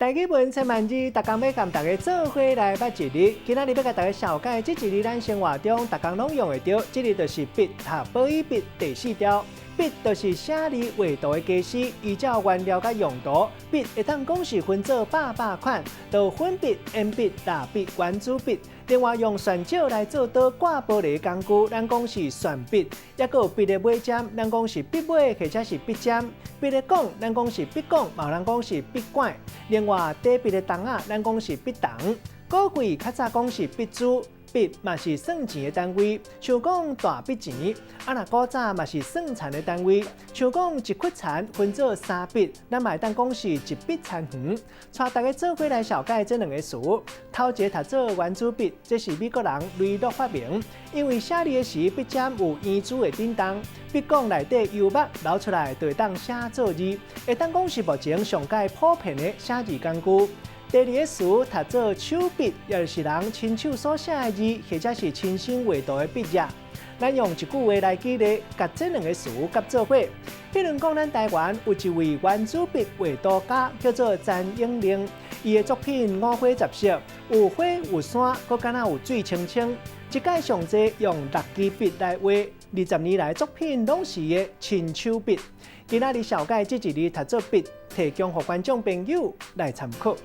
台語文千萬字，逐工欲共大家做伙來捌一字。今仔日欲共大家紹介這一字，咱生活中逐工攏用會著。這字就是筆，讀保語筆第四調。筆就是寫字畫圖的家私，依照原料佮用途，筆會當講是分做百百款，就粉筆、鉛筆、蠟筆、原子筆。另外用旋石來做刀割玻璃工具，咱講是旋筆；抑閣有筆的尾尖，咱講是筆尾或者是筆尖。筆的管，咱講是筆管，嘛有人講是筆管。另外，底筆的筒仔，咱講是筆筒。古貴較早講是筆珠，筆嘛是算錢的單位，像講大筆錢。啊，若古早嘛是算田的單位，像講一窟田分做三筆，咱嘛會當講是一筆田園。帶大家做伙來紹介這兩个詞，頭一个讀做原子筆，這是美國人雷諾發明，因為寫字的時筆尖有圓珠的振動，筆管內底油墨流出來就會當寫做字，會當講是目前上蓋普遍的寫字工具。第二个詞讀做手筆，也就是人親手所寫的字，或者是親身畫圖的筆跡。咱用一句話來舉例，共這兩个詞結做伙。比如講，咱台灣有一位原子筆畫圖家，叫做詹永玲，伊的作品五花十色，有花有山，閣敢若有水清清。一擺上濟用六支筆來畫，20年來作品攏是伊的親手筆。今仔日紹介這一字讀做筆，提供予觀眾朋友來參考。